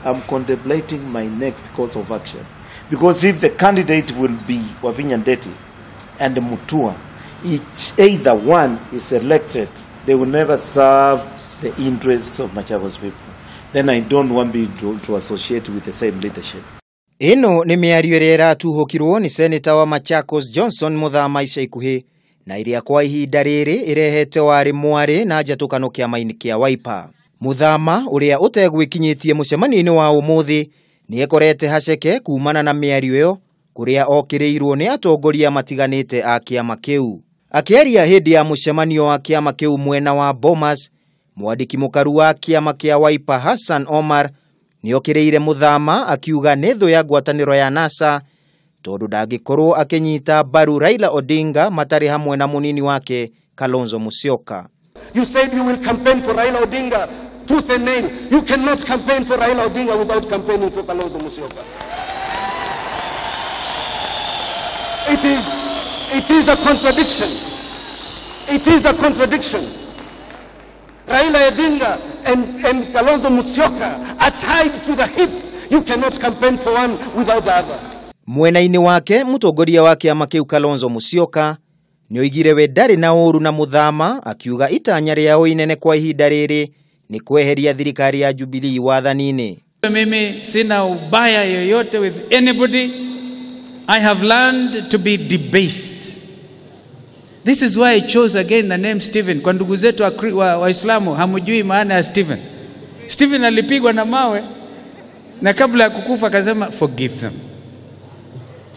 I'm contemplating my next course of action. Because if the candidate will be Wavinya Ndeti and Mutua, either one is elected, they will never serve the interests of Machakos people. Then I don't want me to associate with the same leadership. Ĩno nĩ mĩario ĩrĩa ĩratuhũkirwo nĩ seneta wa Machakos Johnson Muthama ica ikuhĩ na ĩrĩa kwa ihinda rĩrĩ ĩrehete warĩ mwarĩ na njatũkano kĩama-inĩ kĩa Wiper. Muthama ũrĩa ũtegwĩkinyĩtie mũcemanio-inĩ wa ũmũthĩ nĩekorete haceke kumana na mĩario ĩyo kũrĩa okĩrĩirwo nĩ atongoria matiganĩte a kĩama kĩu. Akĩaria hĩndĩ ya mũcemanio wa kĩama kĩu mwena wa Bomas, mwandĩki mũkaru wa kĩama kĩa Wiper Hassan Omar nĩokĩrĩire Muthama akiuga nĩ thũ ya ngwatanĩro ya NASA tondũ ndangĩkorwo akĩnyita mbaru Raila Odinga matarĩ hamwe na mũnini wake Kalonzo Musyoka. You said you will campaign for Raila Odinga tooth and nail. You cannot campaign for Raila Odinga without campaigning for Kalonzo Musyoka. It is a contradiction. It is a contradiction. Raila Odinga and Kalonzo Musyoka are tied to the hip. You cannot campaign for one without the other. Mwena-inĩ wake mũtongoria wa kĩama kĩu Kalonzo Musyoka nĩoigire we ndarĩ na ũru na Muthama, akiuga itanya rĩao inene kwa ihinda rĩrĩ nĩ kweheria thirikari ya Jubilee wathani-inĩ. Mimi sina ubaya yoyote with anybody. I have learned to be debased. This is why I chose again the name Stephen. Kwa ndugu zetu Waislamu hamjui maana ya Stephen. Stephen alipigwa na mawe na kabla ya kukufa akasema forgive them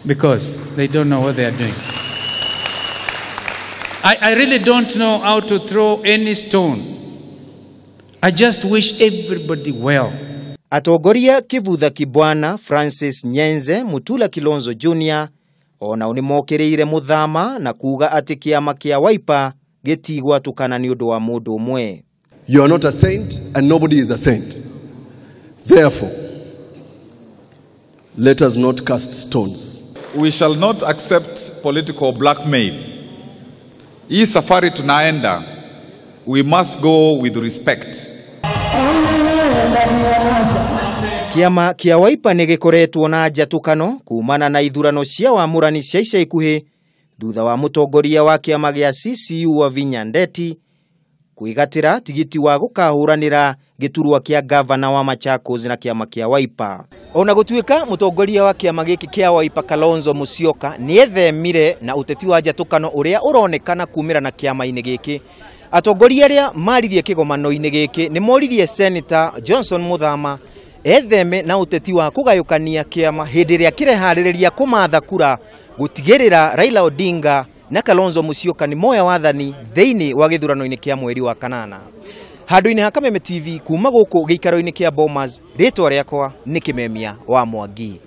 because they don't know what they are doing. I really don't know how to throw any stone. I just wish everybody well. Atongoria Kivutha Kibwana, Francis Nyenze, Mutula Kilonzo Jr. onao nĩmokĩrĩire Muthama na kuga atĩ kĩama kĩa Wiper gĩtigwatũkana nĩ ũndũ wa mũndũ ũmwe. You are not a saint and nobody is a saint. Therefore, let us not cast stones. We shall not accept political blackmail. Hii safari tunaenda, we must go with respect. Kĩama kĩa Wiper nĩ gĩkoretwo na njatũkano kumana na ithurano cia wamũrani cia ica ikuhĩ thutha wa mũtongoria wa kĩama gĩa CCU Wavinya Ndeti kwĩgatĩra tigiti wa gũkahũranĩra gĩturwa kĩa gavana wa Machakos na kĩama kĩa Wiper. Ona gũtuĩka mũtongoria wa kĩama gĩkĩ kĩa Wiper Kalonzo Musyoka nĩethemire na ũteti wa njatũkano ũrĩa ũronekana kumĩra na kĩama-inĩ gĩkĩ, atongoria arĩa maririe kĩgomano-inĩ gĩkĩ nĩmoririe Senator Johnson Muthama etheme na ũteti wa kũgayũkania kĩama hĩndĩ ĩrĩa kĩreharĩrĩria kũmatha kura gũtigĩrĩra Raila Odinga na Kalonzo Musyoka nĩ moya wathani thĩinĩ wa gĩthurano-inĩ kĩa mweri wa kanana. Handũ-inĩ ha Kameme TV kuma gũkũ gĩikaro-inĩ kĩa Bomas, rĩtwa rĩakwa nĩ Kĩmemia wa Mwangi.